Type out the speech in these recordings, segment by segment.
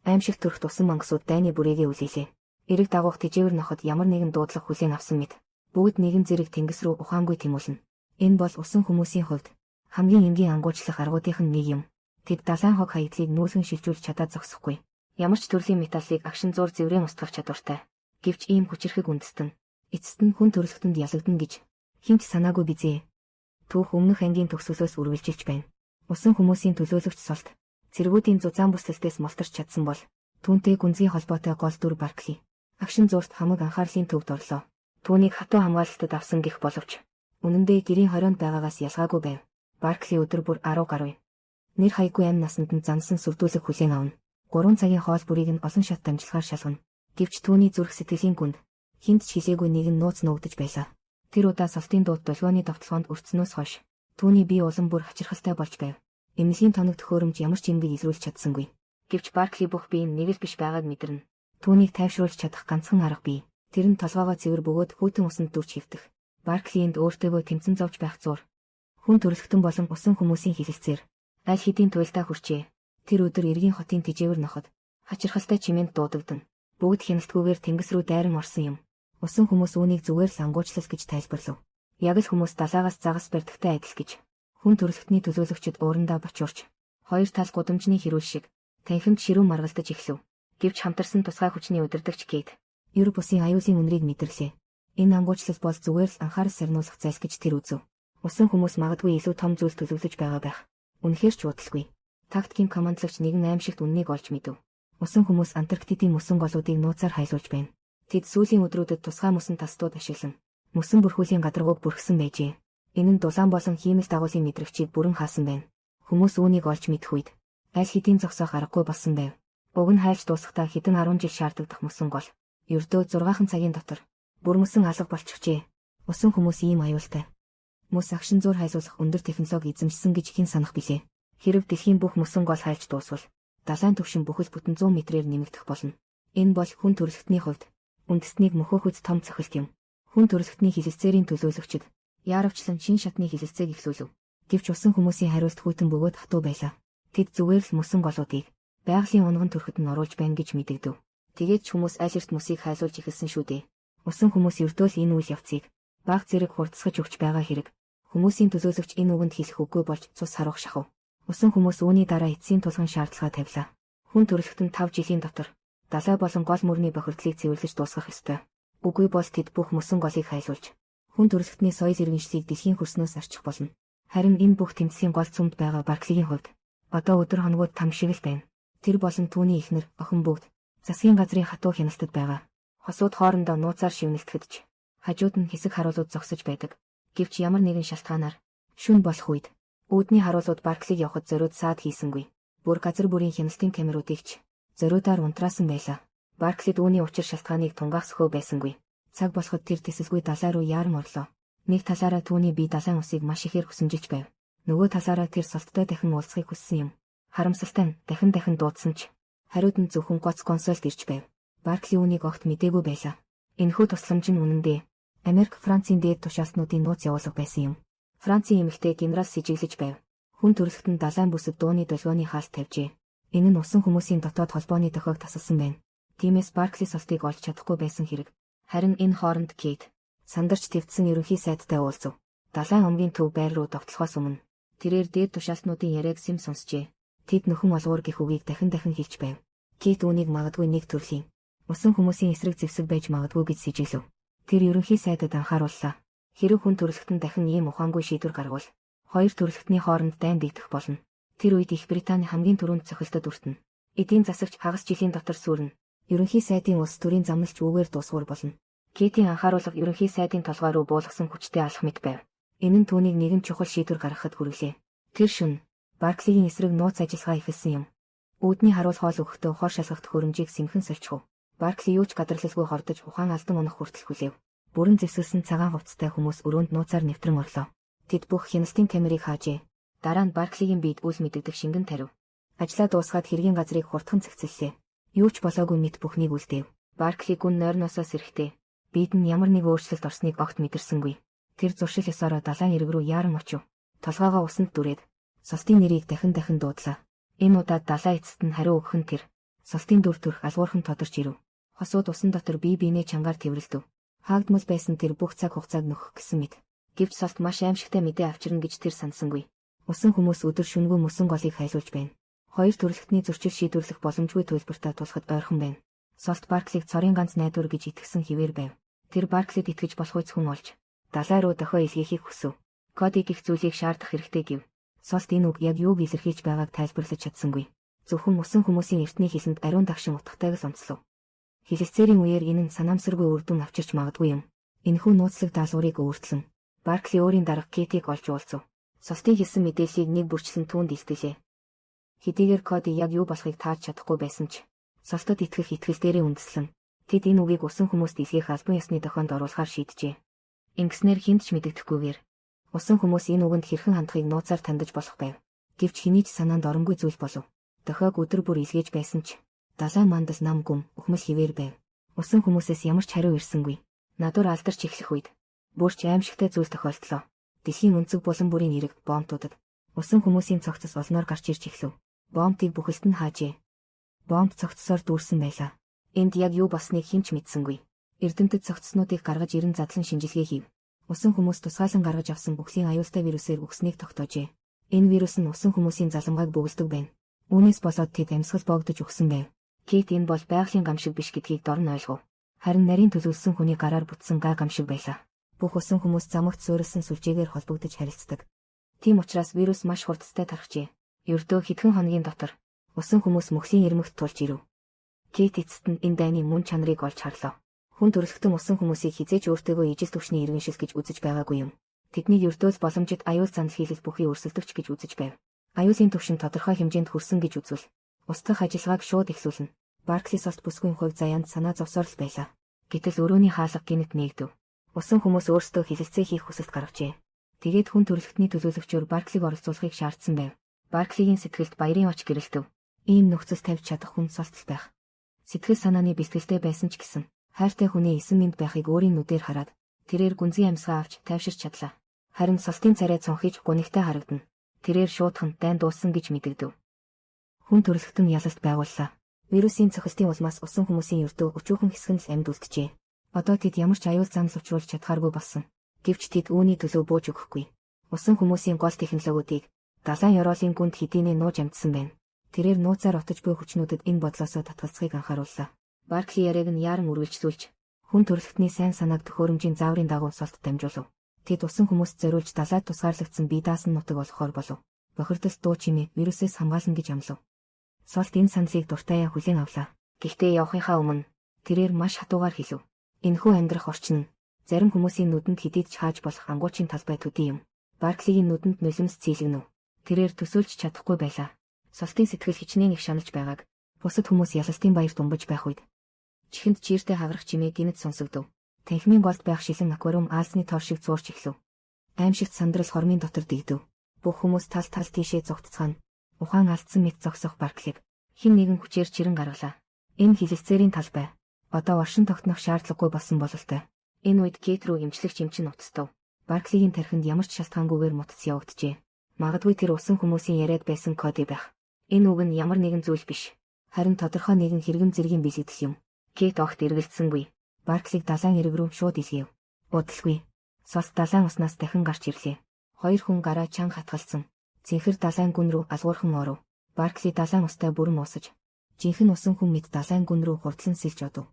Аймшигт төрхт усан мангасууд дайны бүрээгээ үлээлээ. Эрэг дагуух тэжээвэр ноход ямар нэгэн дуудлага хүлээн авсан мэт бүгд нэгэн зэрэг тэнгис рүү ухаангүй тэмүүлнэ. Энэ бол усан хүмүүсийн хувьд хамгийн энгийн ангуучлах аргуудынх нь нэг юм. Тэд далайн хог хаягдлыг нүүлгэн шилжүүлж чадаад зогсохгүй. Ямар ч төрлийн металлыг агшин зуур зэврэн устгах чадвартай. Гэвч ийм хүчирхэг үндэстэн эцэст нь хүн төрөлхтөнд ялагдана гэж хэн ч санаагүй бизээ. Түүх өмнөх ангийн төгсгөлөөс үргэлжилж байна. Усан хүмүүсийн төлөөлөгч Солт цэргүүдийн зузаан бүслэлтээс мултарч чадсан бол түүнтэй гүнзгий холбоотой гол дүр Баркли агшин зуурт хамаг анхаарлын төвд орлоо. Түүнийг хатуу хамгаалалтад авсан гэх боловч үнэн дээр гэрийн хорионд байгаагаас ялгаагүй байв. Баркли өдөр бүр 10 гаруй. Нэр хаяггүй амь насанд нь зансан сүрдүүлэг хүлээн авна. 3 цагийн хоол бүрийг нь олон шат дамжлагаар шалгана. Гэвч түүний зүрх сэтгэлийн гүнд хэнд ч хэлээгүй нэгэн нууц нуугдаж байлаа. Тэр удаа Солтын дууд долгионы довтолгоонд өртснөөс хойш түүний бие улам бүр хачирхалтай болж байв. Эмнэлгийн тоног төхөөрөмж ямар ч эмгэг илрүүлж чадсангүй. Гэвч Баркли бүх бие нь нэг л биш байгааг мэдэрнэ. Түүнийг тайвшруулж чадах ганцхан арга бий. Тэр нь толгоогоо цэвэр бөгөөд хүйтэн усанд дүрч хэвтэх. Баркли энд өөртөөгөө тэмцэн зовж байх зуур хүн төрөлхтөн болон усан хүмүүсийн хэлэлцээр аль хэдийн туйлдаа хүрчээ. Тэр өдөр эргийн хотын тэжээвэр ноход хачирхалтай чимээнд дуудагдан бүгд хяналтгүйгээр тэнгис рүү дайран орсон юм. Усан хүмүүс үүнийг зүгээр л ангуучлал гэж тайлбарлав. Яг л хүмүүс далаагаас загас барьдагтай адил гэж. Хүн төрөлхтний төлөөлөгчид уурандаа бочуурч хоёр тал гудамжны хэрүүл шиг танхимд ширүүн маргалдаж эхлэв. Гэвч хамтарсан тусгай хүчний удирдагч Кейт ер бусын аюулын үнэрийг мэдэрлээ. Энэ ангуучлал бол зүгээр л анхаарал сарниулах зайлт гэж тэр үзэв. Усан хүмүүс магадгүй илүү том зүйл төлөвлөж байгаа байх. Үнэхээр ч удалгүй. Тактикийн командлагч нэгэн аймшигт үнэнийг олж мэдэв. Усан хүмүүс Антарктидын мөсөн голуудыг нууцаар хайлуулж байна. Тэд сүүлийн өдрүүдэд тусгай мөсөн тастууд ашиглан мөсөн бүрхүүлийн гадаргууг бүрхсэн байжээ. Энэ нь дулаан болон хиймэл дагуулын мэдрэгчийг бүрэн хаасан байна. Хүмүүс үүнийг олж мэдэх үед аль хэдийн зогсоох аргагүй болсон байв. Уг нь хайлж дуусахдаа хэдэн 10 жил шаардагдах мөсөн гол ердөө 6 цагийн дотор бүр мөсөн алга болчихжээ. Усан хүмүүс ийм аюултай. Мөс агшин зуур хайлуулах өндөр технологи эзэмшсэн гэж хэн санах билээ. Хэрэв дэлхийн бүх мөсөн гол хайлж дуусвал далайн түвшин бүхэл бүтэн 100 метрээр нэмэгдэх болно. Энэ бол хүн төрөлхтний хувьд үндэстнийг мөхөөхүйц том цохилт юм. Хүн төрөлхтний хэлэлцээрийн төлөөлөгчид яаравчлан шин шатны хэлэлцээг эхлүүлв. Гэвч усан хүмүүсийн хариулт хүйтэн бөгөөд хатуу байлаа. Тэд зүгээр л мөсөн голуудыг байгалийн унган төрхөд нь оруулж байна гэж мэдэгдэв. Тэгээд ч хүмүүс аль эрт мөсийг хайлуулж эхэлсэн шүү дээ. Усан хүмүүс ердөө л энэ үйл явцыг баг зэрэг хурдсгаж өгч байгаа хэрэг. Хүмүүсийн төлөөлөгч энэ үгэнд хэлэх үггүй болж цус харуах шахав. Усан хүмүүс үүний дараа эцсийн тулгын шаардлага тавилаа. Хүн төрөлхтөн 5 жилийн дотор далай болон гол мөрний бохирдлыг цэвэрлэж дуусгах ёстой. Үгүй бол тэд бүх мөсөн голыг хайлуулж хүн төрөлхтний соёл иргэншлийг дэлхийн хөрснөөс арчих болно. Харин энэ бүх тэмцлийн гол сүмд байгаа Барклигийн хувьд одоо өдөр хоногуд там шиг л байна. Тэр болон түүний эхнэр охин бүгд засгийн газрын хатуу хяналтад байгаа. Хосууд хоорондоо нууцаар шивнэлтгэж ч хажууд нь хэсэг харуулууд зогсож байдаг. Гэвч ямар нэгэн шалтгаанаар шөнө болох үед үүдний харуулууд Барклиг явахад зориуд саад хийсэнгүй. Бүр газар бүрийн хяналтын камеруудыг ч зориудаар унтраасан байлаа. Барклид үүний учир шалтгааныг тунгаах сөхөө байсангүй. Цаг болоход тэр тэсэлгүй далай руу яаран орлоо. Нэг талаараа түүний бие далайн усыг маш ихээр хүсэмжилж байв. Нөгөө талаараа тэр Солттой дахин уулзахыг хүссэн юм. Харамсалтай нь дахин дахин дуудсан ч хариуд нь зөвхөн гоц консолд ирж байв. Баркли үүнийг огт мдээгүй байлаа. Энэхүү тусламж нь үнэндээ Америк Францын дээд тушаалтнуудын нууц явуулга байсан юм. Францын эмэгтэй генерал сэжиглэж байв. Хүн төрөлхтөн далайн бүсэд дууны долгионы хаалт тавьжээ. Энэ нь усан хүмүүсийн дотоод холбооны дохиог тасалсан байна. Тиймээс Баркли Солтыг олж чадахгүй байсан хэрэг. Харин энэ хооронд Кейт сандарч твдсэн ерөнхий сайдтай уулзав. Далайн омгийн төв байр руу довтлохоос өмнө тэрээр дээд тушаалтнуудын яриаг сэм сонсчээ. Тэд нөхөн олгуур гэх үгийг дахин дахин хэлж байв. Кейт үүнийг магадгүй нэг төрлийн усан хүмүүсийн эсрэг зэвсэг байж магадгүй гэж сэжиглэв. Тэр ерөнхий сайдад анхаарууллаа. Хэрэв хүн төрөлхтөн дахин ийм ухаангүй шийдвэр гаргавал хоёр төрөлхтний хооронд дайн дэгдэх болно. Тэр үед Их Британи хамгийн түрүүнд цохилтод өртөнө. Эдийн засагч хагас жилийн дотор сүрнэ. Ерөнхий сайдын улс төрийн замналч үүгээр дуусгуур болно. Кейтийн анхааруулга ерөнхий сайдын толгой руу буулгасан хүчтэй алах мэт байв. Энэ нь түүнийг нэгэн чухал шийдвэр гаргахад хүргэлээ. Тэр шөнө Барклигийн эсрэг нууц ажиллагаа эхэлсэн юм. Үүдний харуул хоол өгөхдөө хор шалгах төхөөрөмжийг сэмхэн сольчихов. Баркли юу ч гадарлалгүй хордож ухаан алдан унах хүртэл хүлээв. Бүрэн зэвсэлсэн цагаан хувцастай хүмүүс өрөөнд нууцаар нэвтрэн орлоо. Тэд бүх хяналтын камерыг хаажээ. Дараа нь Барклигийн биед үл мэдэгдэх шингэн тариу. Ажлаа дуусгаад хэргийн газрыг хурдхан цэгцэллээ. Юу ч болоогүй мэт бүхнийг үлдээв. Баркли гүн нойрноосоо сэрэхдээ биед нь ямар нэг өөрчлөлт орсныг огт мэдэрсэнгүй. Тэр зуршил ёсоороо далайн эрэг рүү яаран очив. Толгоогоо усанд дүрээд Солтын нэрийг дахин дахин дуудлаа. Энэ удаад далай эцэст нь хариу өгөх нь тэр. Солтын дүр төрх алгуурхан тодорч ирэв. Хосууд усан дотор бие биенээ чангаар тэврэлдэв. Хаагдмал байсан тэр бүх цаг хугацааг нөхөх гэсэн мэт. Гэвч Солт маш аимшигтай мэдээ авчирна гэж тэр санасангүй. Усан хүмүүс өдөр шөнөгүй мөсөн голыг хайлуулж байна. Хоёр төрөлхтний зөрчил шийдвэрлэх боломжгүй төлбөртэй тулахад ойрхон байна. Солт Барклиг цорын ганц найдвар гэж итгэсэн хэвээр байв. Тэр Барклид итгэж болох үз хүн олж далай руу дохио илгээхийг хүсэв. Коди гих зүйлийг шаардах хэрэгтэй гэв. Солт энэ үг яг юуг илэрхийлж байгааг тайлбарлаж чадсангүй. Зөвхөн усан хүмүүсийн эртний хэлэнд ариун дагшин утгатайг л онцлов. Хэлэлцээрийн үеэр энэ нь санаамсаргүй үр дүн авчирч магадгүй юм. Энэхүү нууцлаг даалгаврыг өөрчлөн Баркли өөрийн дарга Кетиг олж уулзав. Солтын хэлсэн мэдээллийг нэг бүрчлэн түүнд илтгэлээ. Хэдийгээр Коди яг юу болохыг таарч чадахгүй байсан ч Солтод итгэх итгэл дээрээ үндэслэн тэд энэ үгийг усан хүмүүст илгээх албан ёсны дохионд оруулахар шийджээ. Ингэснээр хэнд ч мэдэгдэхгүйгээр усан хүмүүс энэ үгэнд хэрхэн хандахыг нууцаар тандаж болох байв. Гэвч хэний ч санаанд оромгүй зүйл болов. Дохиог өдөр бүр илгээж байсан ч далайн мандал нам гүм үхмэл хэвээр байв. Усан хүмүүсээс ямар ч хариу ирсэнгүй. Надуур алдарч эхлэх үед бүрч аимшигтай зүйл тохиолдлоо. Дэлхийн өнцөг булан бүрийн эрэг бомтуудад усан хүмүүсийн цогцос олноор гарч ирж эхлэв. Бомтыг бүхэлд нь хаажээ. Бомб цогцсоор дүүрсэн байлаа. Энд яг юу болсныг хэн ч мэдсэнгүй. Эрдэмтэд цогцснуудыг гаргаж ирэн задлан шинжилгээ хийв. Усан хүмүүс тусгаалan гаргаж авсан бүхлийн аюултай вирусээр үхснийг тогтоожээ. Энэ вирус нь усан хүмүүсийн заламгааг бөглөдөг байна. Үүнээс болоод тэд амьсгал боогдож үхсэн байв. Кейт энэ бол байгалийн гам шиг биш гэдгийг дорн ойлгов. Харин нарийн төлөвлөсөн хүний гараар бүтсэн гай гам шиг байлаа. Бүх усан хүмүүс замагт суурилсан сүлжээгээр холбогдож харилцдаг. Тийм учраас вирус маш хурдтай тархжээ. Ердөө хэдхэн хоногийн дотор усан хүмүүс мөхлийн ирмэгт тулж ирэв. Кейт эцэст нь энэ дайны мөн чанарыг олж харлаа. Хүн төрөлхтөн усан хүмүүсийг хизээж өөртөөгөө ижил түвшний иргэншил гэж үзэж байгаагүй юм. Тэднийг ердөө л боломжит аюул занал хийлэл бүхий өрсөлдөгч гэж үзэж байв. Аюулын түвшин тодорхой хэмжээнд хүрсэн гэж үзвэл устгах ажиллагааг шууд эхлүүлнэ. Баркли Солт бүсгүйн хувь заяанд санаа зовсоор л байлаа. Гэтэл өрөөний хаалга гинэт нээгдэв. Усан хүмүүс өөрсдөө хэлэлцээ хийх хүсэлт гаргажээ. Тэгээд хүн төрөлхтний төлөөлөгчөөр Барклиг оролцуулахыг шаардсан байв. Барклигийн сэтгэлд баярын оч гэрэлтэв. Ийм нөхцөл тавьж чадах хүн Солт л байх. Сэтгэл санааны бэлтгэлтэй байсан ч гэсэн хайртай хүний эсэн мэнд байхыг өөрийн нүдээр хараад тэрээр гүнзгий амьсгаа авч тайвширч чадлаа. Харин Солтын царай цунхиж гунигтай харагдана. Тэрээр шуудхан дайн дууссан гэж мэдэгдэв. Хүн төрөлхтөн ялалт байгууллаа. Вирусын цохилтын улмаас усан хүмүүсийн ердөө өчүүхэн хэсэг нь л амьд үлджээ. Одоо тэд ямар ч аюул занал учруулж чадхааргүй болсон. Гэвч тэд үүний төлөө бууж өгөхгүй. Усан хүмүүсийн гол технологиудыг далайн ёроолын гүнд хэдийнэ нууж амжсан байна. Тэрээр нууцаар отож буй хүчнүүдэд энэ бодлосоо татгалзахыг анхаарууллаа. Баркли яриаг нь яаран үргэлжлүүлж хүн төрөлхтний сайн санааг төхөөрөмжийн зааврын дагуу Солт дамжуулав. Тэд усан хүмүүст зориулж далайд тусгаарлагдсан бие даасан нутаг олгохоор болов. Бохирдол дуу чимээ вирусээс хамгаална гэж амлав. Солт энэ саналыг дуртаяа хүлээн авлаа. Гэхдээ явахынхаа өмнө тэрээр маш хатуугаар хэлв. Энэхүү амьдрах орчин нь зарим хүмүүсийн нүдэнд хэдийд ч хааж болох ангуучийн талбай төдий юм. Барклигийн нүдэнд нулимс цэйлэгнэв. Тэрээр төсөөлж чадахгүй байлаа. Солтын сэтгэл хичнээн их шаналж байгааг бусад хүмүүс ялалтын баярт умбаж байх үед чихэнд чийртэй хагарах чимээ гинэт сонсогдов. Танхимын голд байх шилэн аквариум аалзны тор шиг зуурч эхлэв. Аимшигт сандрал хормын дотор дэгдэв. Бүх хүмүүс тал тал тийшээ зугтцгаана. Ухаан алдсан мэт зогсох Барклиг хэн нэгэн хүчээр чирэн гаргалаа. Энэ хэлэлцээрийн талбай одоо оршин тогтнох шаардлагагүй болсон бололтой. Энэ үед Кейт рүү эмчлэгч эмчин утастав. Барклигийн тархинд ямар ч шалтгаангүйгээр мутц явагджээ. Магадгүй тэр усан хүмүүсийн яриад байсан Коди байх. Энэ үг нь ямар нэгэн зүйл биш. Харин тодорхой нэгэн хэрэгэм зэргийн бэлэгдэл юм. Кейт огт эргэлзсэнгүй. Барклиг далайн эрэг рүү шууд илгээв. Удалгүй. Солт далайн уснаас дахин гарч ирлээ. Хоёр хүн гараа чанга хатгалцсан. Цэнхэр далайн гүн рүү алгуурхан оров. Баркли далайн устай бүрэн уусаж, жинхэнэ усан хүн мэт далайн гүн рүү хурдлан сэлж одов.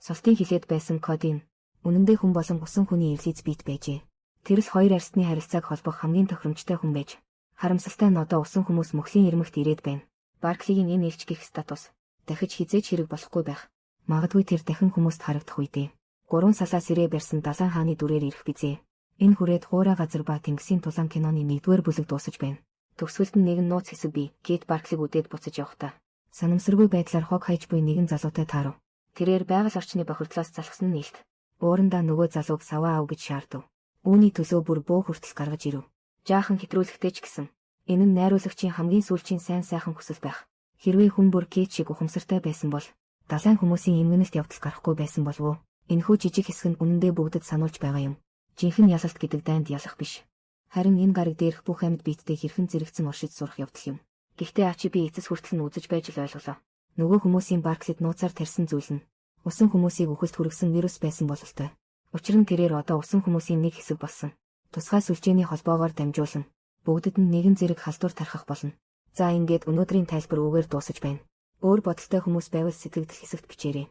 Солтын хилээд байсан Кодин үнэндээ хүн болон усан хүний эрлиз биет байжээ. Тэр л хоёр арьсны харилцааг холбох хамгийн тохиромжтой хүн байж. Харамсалтай нь одоо усан хүмүүс мөхлийн ирмэгт ирээд байна. Барклигийн энэ элч гих статус дахиж хизээж хэрэг болохгүй байх. Магадгүй тэр дахин хүмүүст харагдах үедээ 3 салаа сэрээ барьсан далайн хааны дүрээр ирэх бизээ. Энэ хүрээд хуурай газар ба тэнгисийн тулаан киноны 1-р бүлэг дуусаж байна. Төгсгөлд нь нэгэн нууц хэсэг бий. Кейт Барклиг үдээд буцаж явахдаа санамсаргүй байдлаар хог хайж буй нэгэн залуутай таарав. Тэрээр байгаль орчны бохирдлоос залхсан нь илт. Уурандаа нөгөө залууг саваа ав гэж шаардав. Үүний төлөө бүр бөө хүртэл гаргаж ирэв. Жаахан хэтрүүлэхтэй ч гэсэн энэ нь найруулагчийн хамгийн сүүлчийн сайн сайхан хүсэл байх. Хэрвээ хүн бүр Кейт шиг ухамсартай байсан бол далайн хүмүүсийн эмгэнэлт явдал гарахгүй байсан болов уу? Энэхүү жижиг хэсэг нь үнэндээ бүгдэд сануулж байгаа юм. Жинхэнэ ялалт гэдэг дайнд ялах биш. Харин энэ гараг дээрх бүх амьд биеттэй хэрхэн зэрэгцэн оршиж сурах явдал юм. Гэхдээ ачи би эцэс хүртэл нь үзэж байж л ойлголоо. Нөгөө хүмүүсийн Барклид нууцаар тарьсан зүйл нь усан хүмүүсийг үхэлд хүргэсэн вирус байсан бололтой. Учир нь тэрээр одоо усан хүмүүсийн нэг хэсэг болсон. Тусгай сүлжээний холбоогоор дамжуулан бүгдэд нь нэгэн зэрэг халдвар тархах болно. За, ингээд өнөөдрийн тайлбар үүгээр дуусаж байна. Өөр бодолтой хүмүүс байвал сэтгэгдэл хэсэгт бичээрэй.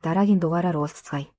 Дараагийн дугаараар уулзацгаая.